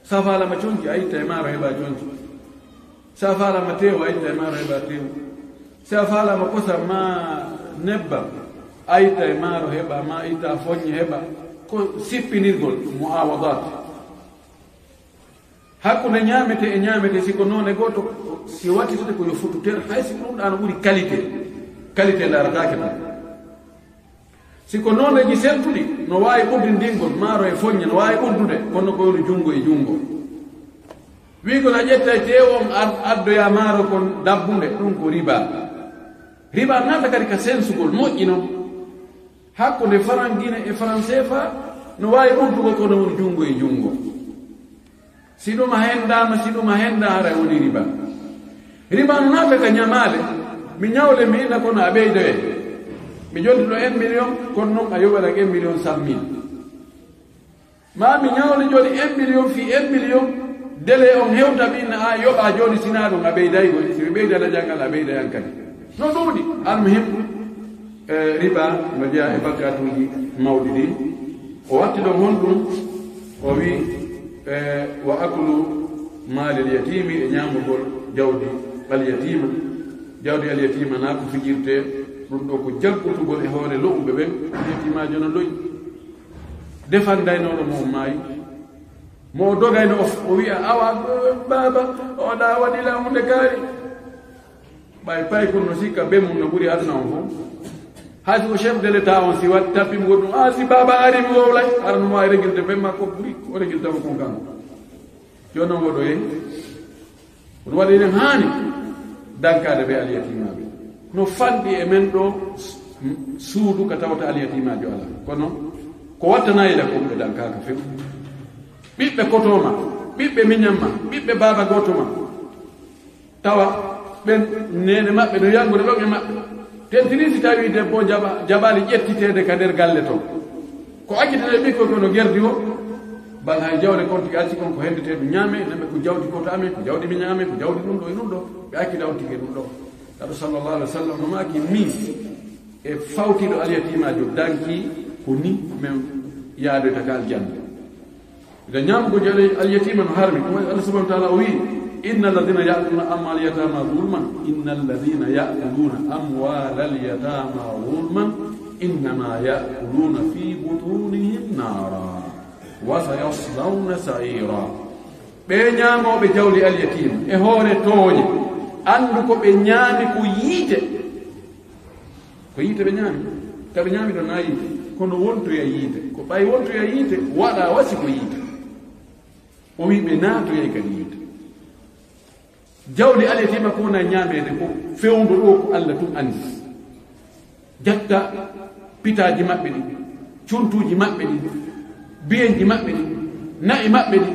Sa faalama conci, a itta e maaro heɓa conci. Sa faalama teewu, a itta e maaro heɓa teewu. Sa faalama kosam ma nebbam, a itta e maaro heɓa, ma itta foññe heɓa. Ko sippinirgol, muawadat. Hakkunde ñaamete e ñaamete, si ko noone gooto, si wattitete ko yo futu ter, hay si ɗum ɗaano ɓuri qualité. Qualité ndaarataake tan. Si ko nooneeji seltuɗi, no waawi ɓurdindingol, maaro e foññe, no waawi ɓurdude, kono ko woni junngo e junngo. Wiigol a ƴettay teewu on ad-, addoyaa maaro kon dabbunde, ɗum ko riba. Riba naata kadi ka sensugol, moƴƴi non. Hakkunde faran Gine e faran seefa, no waawi ɓurdugol, kono woni junngo e junngo. Si ɗum a henndaama, si ɗum a henndaa, haray woni riba. Riba no naata ka ñamaale. Mi ñawle, mi inna kono a ɓeydoye. Mi joddi ɗo un million, kono non a yoɓata un million cent mille. Ma mi ñawle jooni un million fii un million, délai on hewta, mi inna a yoɓa jooni, sinaa ɗum a ɓeyday goy. Si mi ɓeyda la janngal, a ɓeyda yan kadi. No ɗuuɗi. Almuhim, eh, riba no jeyaa e bakkatuuji mawɗi ɗi. O watti ɗon honɗum? O wi, eh, wa aklu maalil yatiimi, e ñaamugol jawdi alyatiima. Jawdi alyatiima na ko fijirtee, ɗum ɗo ko jaggutugol e hoore lo'uɓe ɓen, yatiimaajo no lo'i. Defandaynooɗo mo on maayi. Mo o dogayno o, o wi'a, "Awa, baaba, o ɗa waɗi lan hunde kaari." Ɓay paykun no sikka be mum no ɓuri aduna on fof. Hay so ko chef de l'État on, si waɗi tappi mo goɗɗum, "Ah, si baaba ari mi wowlay." Hara no mo ay regilde be makko ɓuri, o regilta ko kon kan. Jooni non woɗoye. Ɗum waɗi eɗen haani dankaade ɓe alyatiimaaɓe. No fanɗi e men ɗo suudu ka tawata alyatimaajo alaa. Kono ko wattanaayila kon ɓe dankaaka few. Ɓiɓɓe koto ma, ɓiɓɓe miñan ma, ɓiɓɓe baaba gooto ma. Tawa ɓen neene maɓɓe no yangude ɗon e maɓɓe. Tentini si tawi debbo jaɓa-, jaɓaali ƴettiteede ka nder galle ton. Ko accitata e ɓikkoy kono gerdi o, bal hay jawle kon tigi acci kon ko hendete ɗum ñaame, nemɓe ko jawdi koto amen, ko jawdi miñan amen, ko jawdi ɗum ɗo e ɗum ɗo, ɓe acci ɗawtige ɗum ɗo. Kaɗo sallallahu alaihi wa sallam no maaki min e fawtiiɗo alyatiimaajo danki ko ni men yaadoyta ka aljanna. Ida ñaamugol jawle alyatiima no harmi, ɗum waɗi Allah subhanahu wa ta'ala o wi'i, "Inna alladhina ya'kuluna amwala al-yatama zulman, inna alladhina ya'kuluna amwala al-yatama zulman, innama ya'kuluna fi butunihim nara, wa sayaslawna sa'ira." Ɓe ñaamooɓe jawle alyatiima e hoore tooñe, anndu ko ɓe ñaami ko yiite. Ko yiite ɓe ñaami. Ka ɓe ñaami ɗon na yiite. Kono wontoya yiite. Ko ɓay wontoya yiite, waɗa wasi ko yiite. O wi'i ɓe naatoyay kadi yiite. Jawdi alyatiima ko na ñaameede ko fewndo ɗo ko Allah tun anndi. Jatta pitaaji maɓɓe ɗi, cuntuuji maɓɓe ɗi, biyenji maɓɓe ɗi, na'i maɓɓe ɗi.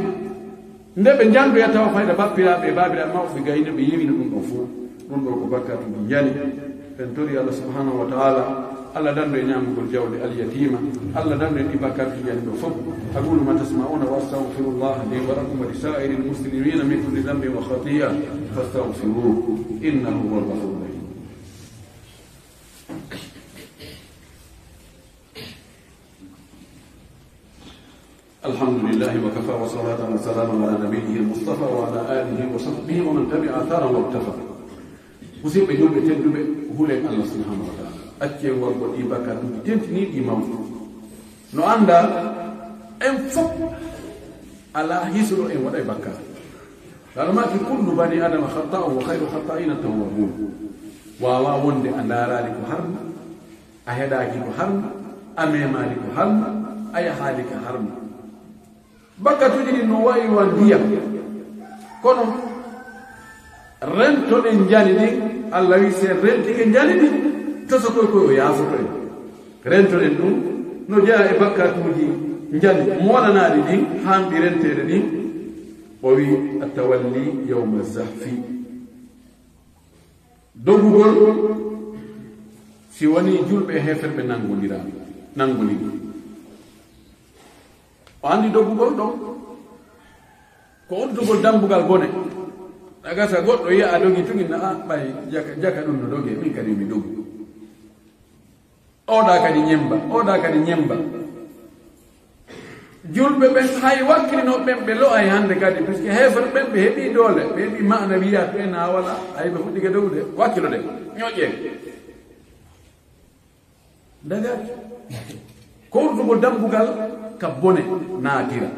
Nde ɓe njanndoya tawa fayda bappiraaɓe e baabiraaɓe maɓɓe ɓe gayni ɓe yewina ɗum ɗon fof. Ɗum ɗo ko bakkatuuji njani. En tori Allah subhanahu wa ta'ala, Allah dandu e ñaamugol jawdi alyatiima, Allah dandu e ɗi bakkatuuji njani ɗo fof. أقول ما تسمعون وأستغفر الله لي ولكم ولسائر المسلمين من كل ذنب وخطيئة فاستغفروه إنه هو الغفور الرحيم. الحمد لله وكفى وصلاة وسلاما على نبيه المصطفى وعلى آله وصحبه ومن تبع أثره واقتفى. Musidɓe julɓe tedduɓe, hulen Allah subhanahu wa ta'ala. Accen waɗugol ɗi bakkatuuji tentiniiɗi mawɗi. No annda en fof alaa hisuɗo en waɗay bakkaat. Laɗo maaki kullu bani Adama khatta'un wa khayru khatta'ina tawwabun. Waawaa wonde a ndaaraali ko harmi, a heɗaaki ko harmi, A memaali ko harma, a yahaali ka harma. Bakkatuuji ɗin no wayi wa ndiyam. Kono rentoɗen njani ɗin, Allah wi si en rentike njani ɗin, tosokoy koy o yaafoto en. Rentoɗen ɗum no jeyaa e bakkatuuji njani moɗanaaɗi ɗin, haanɗi renteede ɗin. O wi, "Attawalli yawma zahfi." Dogugol, si woni julɓe e heeferɓe nanngondiraa, nanngondiri. O anndi dogugol ɗon, ko uddugol dambugal bone. A gasa goɗɗo yiya a dogi tugin, a ɓay jaka, jaka ɗum no doge, min kadi mi dogu. Oɗa kadi ñemba, oɗa kadi ñemba. Julɓe ɓen hay wakkilinooɓe ɓen ɓe lo'ay hannde kadi, puisque heeferɓe ɓen ɓe heɓii doole, ɓe heɓii maana wiya to en a wala, hay ɓe fuɗɗike dowude, wakkilo de, ñoƴƴee. Dagari. Ko uddugol dambugal ka bone naatira.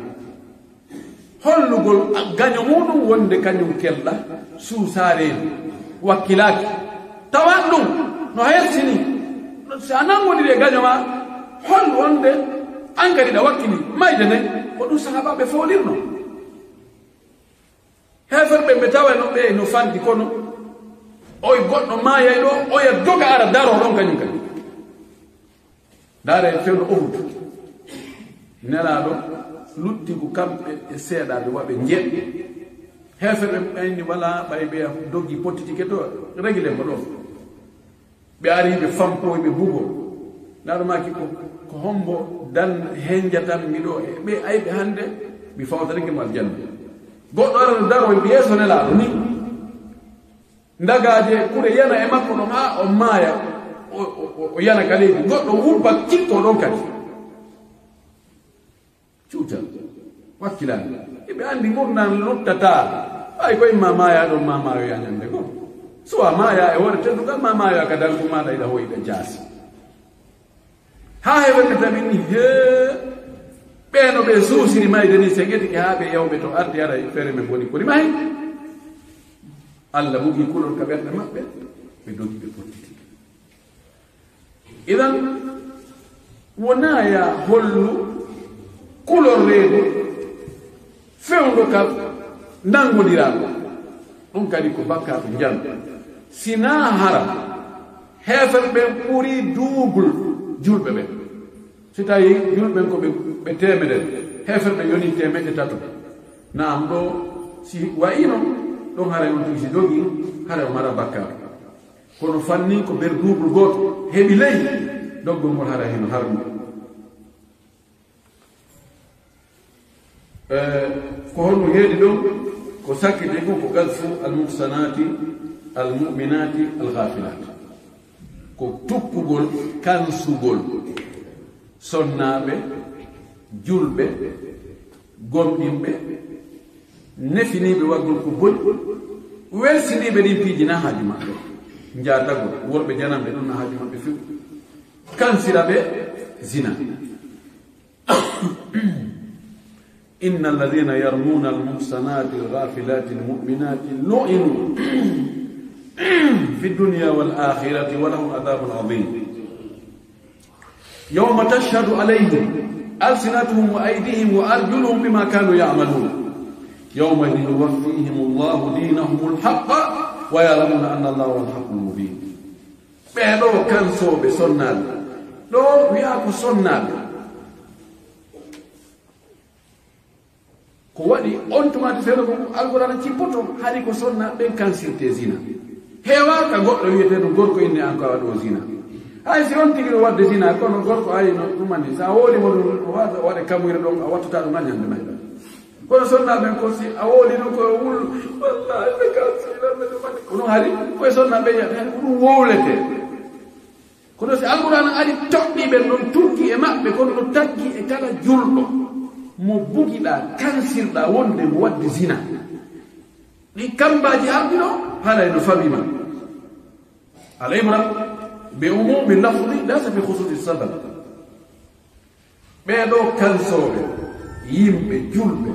Hollugol gaño muɗum wonde kañum kella suusaareedu wakkilaaki. Tawat ɗum no hersini, si a nanngondiri e gaño ma, hol wonde an kadi ɗa wakkili mayde nden, ko ɗum sahaabaaɓe foolirno. Heeferɓe ɓe taway no ɓe no fanɗi, kono oy goɗɗo maayay ɗo, oya doga ara daroo ɗon kañum kadi. Ndaare fewndo Uhud. Nelaaɗo lutti ko kamɓe e seeɗaaɓe waɓe njeɗɗo. Heeferɓe ɓayni wala ɓay ɓe dogi pottitike to regile mo ɗo. Ɓe ari ɓe fampoy ɓe bugo. Nelaaɗo maaki ko, ko hombo dan henjatam mi ɗo e ɓe ayɓe hannde mi fawtarike mo aljanna. Goɗɗo ara no daro e yeeso Nelaaɗo ni. Ndagaaje kure yana e makko ɗon haa o maaya, o, o, o, o yana ka leydi. Goɗɗo wurba cikko ɗon kadi. Cuutal. Wakkilaani. Iɓe anndi ngurndan luttataa. Ɓay ko imma maaya ɗon ma maayo yañande goo. Suwa maaya e hoore teddugal ma maayo ka dangu maaɗa iɗa hoyɗa jaasi. Haa heɓe ɓe tawi ni, hee, ɓee no ɓe suusiri mayde ni, se getike haa ɓe yawɓe to ardi ara e feere men woni kori mahi. Allah bugi kulol ka ɓerɗe maɓɓe, ɓe dogi ɓe pottiti. Idan, wonaa ya hollu kulol reedu fewndo ka nanngondiraaɗo. Ɗum kadi ko bakkaatu njanɗo. Sinaa hara heeferɓe ɓen ɓuri duubul julɓe ɓen. Si tawi julɓe ɓen ko ɓe, ɓe teemedere, heeferɓe yoni teemeɗɗe tato. Naam, ɗo si wa'ino, ɗon haray on tigi si dogi, haray o mara bakkaatu. Kono fanni ko ber duubul gooto heɓi ley, doggol ngol haray hino harmi. Eh, ko honno heedi ɗon? Ko sakkiti ɗum ko qadfu al-muhsanati al-mu'minati al-ghafilat. Ko tukkugol, kansugol sonnaaɓe, julɓe, gomɗinɓe, nefiniiɓe waɗgol ko boni, welsiniiɓe ɗin piiji na haaju maɓɓe. Njaatagol, worɓe jananɓe ɗum na haaju maɓɓe few. Kansira ɓe zina. إن الذين يرمون المحصنات الغافلات المؤمنات لعنوا في الدنيا والآخرة ولهم عذاب عظيم. يوم تشهد عليهم ألسنتهم وأيديهم وأرجلهم بما كانوا يعملون. يومئذ يوفيهم الله دينهم الحق ويعلمون أن الله هو الحق المبين. Ɓee ɗoo kansooɓe sonnaaɓe. Ɗoo wiyaa ko sonnaaɓe. Ko waɗi on tumaati feere ko Alqur'aana cippoto, hari ko sonnaaɓe ɓen kansirte zina. Heewaa ka goɗɗo wiyeteeɗo gorko inne an ko a waɗoo zina. Hay si on tigi no waɗde zina, kono gorko ari no ɗumani, so a wooli mo ɗum, o waɗa, o waɗa kamuyre ɗon, a wattata ɗum haa ñande mayɗa. Kono sonnaaɓe ɓen ko si a wooli ɗum ko wul, wallahi ɓe kansira ɓe ɗumani. Kono hari, koye sonnaaɓe yiyata, hari ko ɗum wowletee. Kono si Alqur'aana ari toɗɗii ɓen ɗon, tuggi e maɓɓe, kono no taggi e kala julɗo mo bugiɗaa, kansirɗaa wonde mo waɗde zina. Ɗi kambaaji arɗi ɗo, haray no fawi ma. Al-ibra bi umumi lafdi laysa bi khususi sabab. Ɓee ɗoo kansooɓe, yimɓe, julɓe,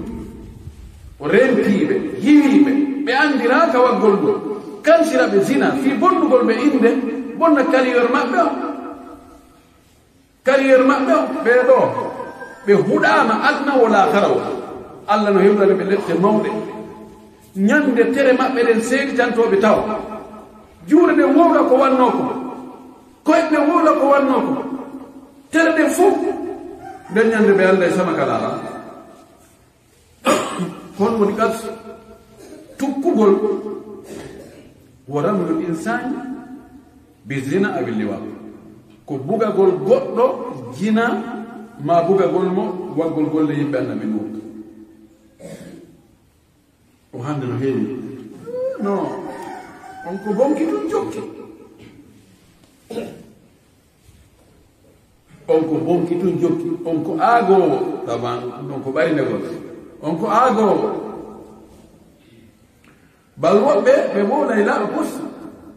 o rentiiɓe, yiwiiɓe, ɓe anndiraaka waggol ngol, kansira ɓe zina, fii bonnugol ɓe innde, bonna carrière maɓɓe on. Carrière maɓɓe on, ɓee ɗoo, ɓe huɗaama aduna wo laakhara wo. Allah no hewlani ɓe lepte mawɗe. Ñande tere maɓɓe ɗen seeditantooɓe tawa. Juuɗe ɗen wowla ko wannoo ko. Koyɗe ɗen wowla ko wannoo ko. Tere ɗen fof, nden ñande ɓe annday sama kala alaa. Ko honɗum woni qadf? Tukkugol wo ramyul insaani bi zina aw liwaa. Ko bugagol goɗɗo jina, maa bugagol mo waggol golle yimɓe Annabi Nuuh. O hannde no heewi. No, on ko bonki tun jokki. On ko bonki tun jokki. On ko aagoowo, taban ɗum ɗon ko ɓarindegol. On ko aagoowo. Bal woɓɓe, ɓe wowlay laaɓa pos.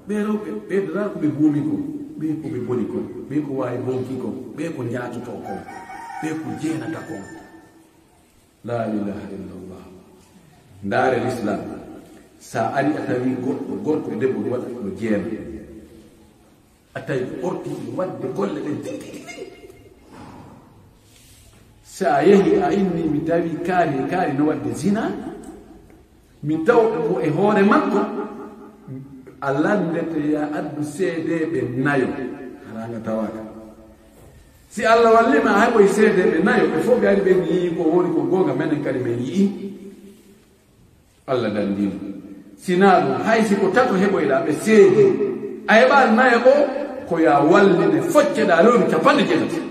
Ɓe rewɓe, ɓe dara ko ɓe buumi kon, ɓe ko ɓe boni kon, ɓe ko waawi bonki kon, ɓe ko njaatotoo kon, ɓe ko jeenata kon. La ilaha illallah. Ndaare l'islam. Sa ari a tawi goɗɗo, gorko e debbo no waɗa no jeena. A tawi ko orti waɗde golle ɗen tigi tigi tigi. Sa yehi a inni mi tawi kaari e kaari no waɗde zina, mi taw mo e hoore makko, a lanndete ya addu seedeeɓe nayo, hara nga tawaaka. Si Allah walli ma a heɓoy seedeeɓe nayo, ɓe fof ɓe ari ɓe yi'i ko woni ko goonga, menen kadi men yi'i. Allah danndii mo. Sinaa ɗum, hay si ko tato heɓoyɗaa ɓe seedii, a heɓaani nayo ɓoo, ko ya walline focceɗaa lewru cappanɗe jeetati.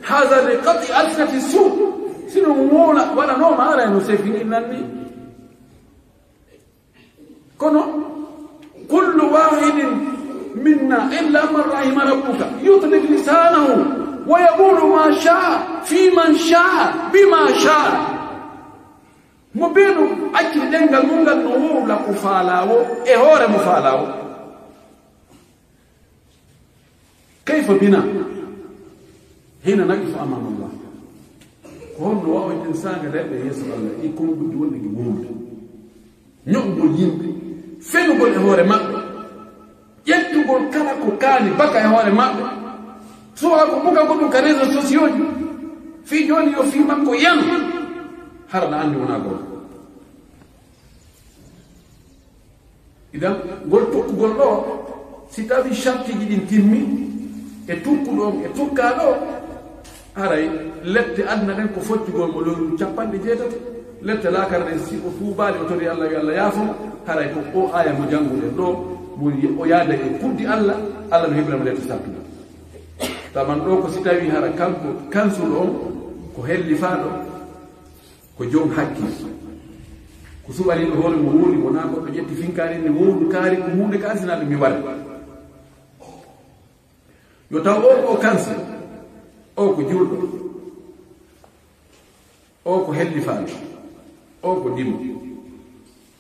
Haza li qat'i alsinati suu. Si ɗum wowla, waɗanooma haray no sefini nanni. Kono, kullu wahidin minna illa man rahima rabbuka yutlik lisanahu wa yaqulu ma shaa fi man shaa bima shaa. Mo bee ɗum acciri ɗemngal mum ngal no wowla ko faalaa wo e hoore mo faalaa wo. Kayfa bina hina naqifu amama Allah? Ko honno waaweten saagareede yeeso Allah e konguɗi wonɗi e wowlude? Ño'ugol yimɓe, fenugol e hoore maɓɓe, ƴettugol kala ko kaani baka e hoore maɓɓe, suwaa ko bugagol ɗum ka réseaux sociaux ji, fii jooni yo fii makko yano, hara na anndi wonaa goonga. Idan, ngol tukkugol ɗoo, si tawii sartiiji ɗin timmi, e tukkuɗo on, e tukkaaɗo on, haray lepte aduna ɗen ko foccugol mo lewru cappanɗe jeetati, lepte laakara ɗen, si o tuubaali, o torii Allah, yo Allah yaafo mo, haray ko oo aaya mo jannguɗen ɗoo, mo o yaada e kuddi Allah, Allah no heɓira mo lepte sartuɗe. Taman ɗoo ko si tawii hara kanko, kansuɗo on, ko hellifaaɗo, ko jom hakkil. Ko suɓaniiɗo hoore mo wowli, wonaa goɗɗo ƴetti finkaari ne wowlu kaari, ko huunde ka alsinaaɓe mi wara. Yo taw oo ko kansa, oo ko juulɗo, oo ko hellifaaɗo, oo ko dimo,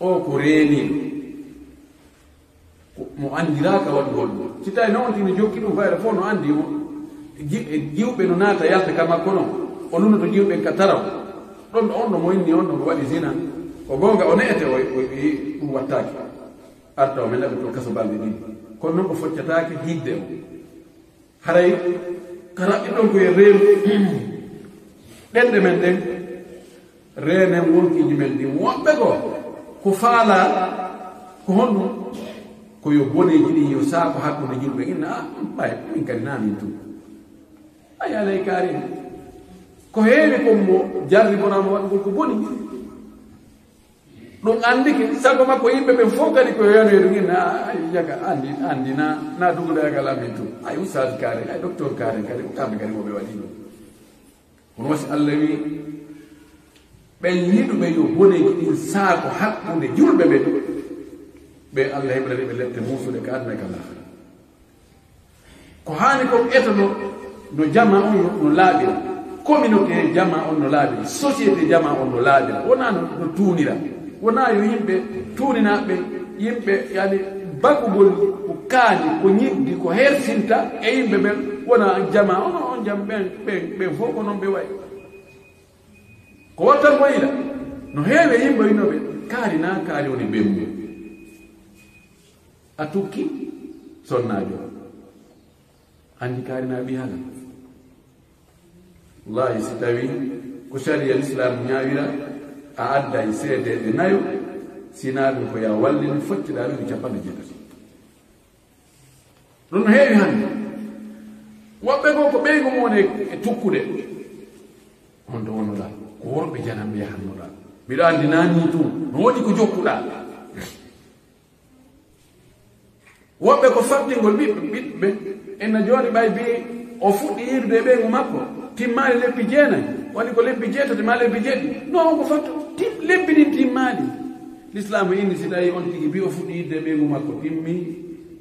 oo ko reeniiɗo. Ko mo anndiraaka waɗugol ɗum. Si tawii noon tini jokki ɗum fayre fof no anndi mo, ji-, e jiwɓe no naata yalta ka makko noon. O lunoto jiwɓe ka taraw. Ɗon ɗo on ɗo mo inni on ɗo mo waɗi zina. Ko goonga o ne'ete o, o, o, ɗum wattaaki. Arta o men ɗaɓɓi to kaso balɗe ɗiɗi. Kono noon o foccataake hidde o. Haray ka raɓɓiɗon ko e reenu ɗenɗe men ɗen, reenen wonkiiji men ɗin. Woɓɓe goo, ko faalaa, ko honɗum? Ko yo boneeji ɗin yo saako hakkunde julɓe. Inna, a, ɓay, min kadi naa min tun. Ay, alay kaari. Ko heewi kon mo jarriboraama waɗugol ko boni. Ɗum anndike, sago makko yimɓe ɓen fof kadi ko yanoyru ngin, a, a, yaga anndi, anndi na, na duguɗo yagal amin tun. Ay ustaas kaare, ay docteur kaare kadi, ko kamɓe kadi mo ɓe waɗi ɗum. Kono wasi Allah wi, ɓen yiɗuɓe yo boneeji ɗin saako hakkunde julɓe ɓen, ɓe Allah heɓrani ɓe lepte muusuɗe ka aduna e ka laakhira. Ko haani kon eto no, no jamaa on no, no laaɓira, communauté jamaa on no laaɓira, société jamaa on no laaɓira, wonaa no, no tuunira, wonaa yo yimɓe tuuninaaɓe, yimɓe, yani, bagugol ko kaani, ko ñiddi, ko hersinta e yimɓe ɓen, wonaa jamaa on, on jam ɓen, ɓen, ɓen fof ko non ɓe wayi. Ko wattan ko ila, no heewi e yimɓe inooɓe, kaari naa kaari woni ɓen mum. A tukki sonnaajo. Anndi kaari na ɓi haala. Wallahi, si tawi ko sariya Islam ñaawira, a adda e seedeeɓe nayo, sinaa ɗum ko ya wallini fottiɗaa ɗum e capanɗe jeetati. Ɗum no heewi hannde. Woɓɓe goo ko ɓeygu mum woni e tukkude. On to wonnoɗaa, ko worɓe jananɓe yahannoɗaa. Mbiɗo anndi naani tun, no woodi ko jokkuɗaa. Woɓɓe ko fattingol ɓiɓɓe, ɓiɓɓe. Ena jooɗi ɓay bi o fuɗɗi yiidude e ɓeyngu makko, timmaali lebbi jeenayi, woni ko lebbi jeetati maa lebbi jeɗɗi. Non, on ko fatto, tim-, lebbi ɗin timmaali. Lislaamu inni si tawi on tigi bi o fuɗɗi yiidude e ɓeyngu makko, timmi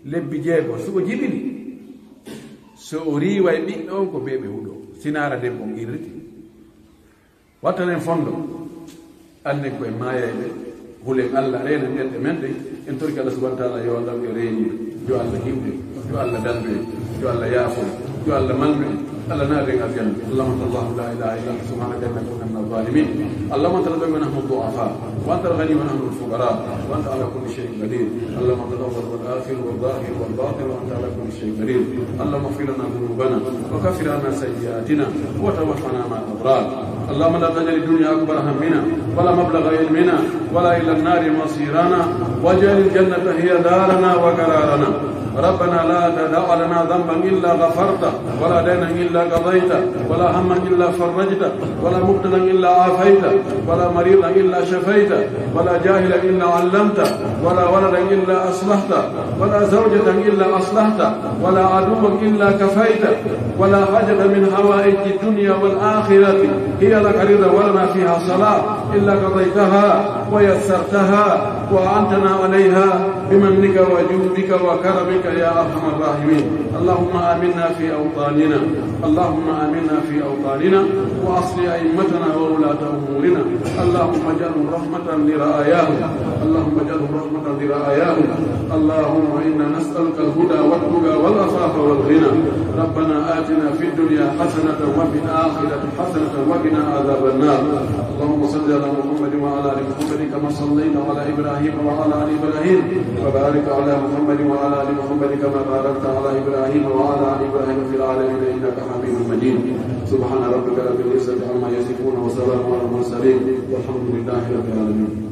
lebbi jeego, so o jibini, so o riiway ɓiɓɓe on ko ɓe ɓe huɗo, sinaara debbo on irriti. Wattanen fondo, annden ko en maayayɓe, hulen Allah, reenen ɗenɗe men ɗen, en torki Allah subhanahu wa ta'ala yo Allah ɓe reeni, yo Allah hiwde, yo Allah dandu en, yo Allah yaafo en, yo Allah mallu en, Allah naada en aljanna. اللهم أنت الله لا إله إلا أنت سبحانك إنا كنا من الظالمين. اللهم أنت القوي ونحن الضعفاء، وأنت الغني ونحن الفقراء، وأنت على كل شيء قدير. اللهم أنت الأول والآخر والظاهر والباطن، وأنت على كل شيء قدير. اللهم اغفر لنا ذنوبنا وكفر عنا سيئاتنا وتوفنا مع الأبرار. اللهم لا تجعل الدنيا أكبر همنا ولا مبلغ علمنا ولا إلى النار مصيرنا، واجعل الجنة هي دارنا وقرارنا. ربنا لا تدع لنا ذنبا إلا غفرته، ولا دينا إلا قضيته، ولا هما إلا فرجته، ولا مبتلا إلا عافيته، ولا مريضا إلا شفيته، ولا جاهلا إلا علمته، ولا ولدا إلا أصلحته، ولا زوجة إلا أصلحته، ولا عدوا إلا كفيته، ولا حاجة من حوائج الدنيا والآخرة هي لك رضا ولنا فيها صلاح إلا قضيتها ويسرتها وأعنتنا عليها بمنك وجودك وكرمك يا أرحم الراحمين. اللهم آمنا في أوطاننا، اللهم آمنا في أوطاننا وأصلح أئمتنا وولاة أمورنا. اللهم اجعلهم رحمة لرعاياهم، اللهم اجعلهم رحمة لرعاياهم. اللهم إنا نسألك الهدى والتقى والعفاف والغنى. ربنا آتنا في الدنيا حسنة وفي الآخرة حسنة وقنا عذاب النار. اللهم صل على محمد وعلى آل محمد كما صليت على إبراهيم وعلى آل إبراهيم، وبارك على محمد وعلى آل محمد كما باركت على إبراهيم وعلى آل إبراهيم في العالمين إنك حميد مجيد. سبحان ربك رب العزة عما يصفون وسلام على المرسلين والحمد لله رب العالمين.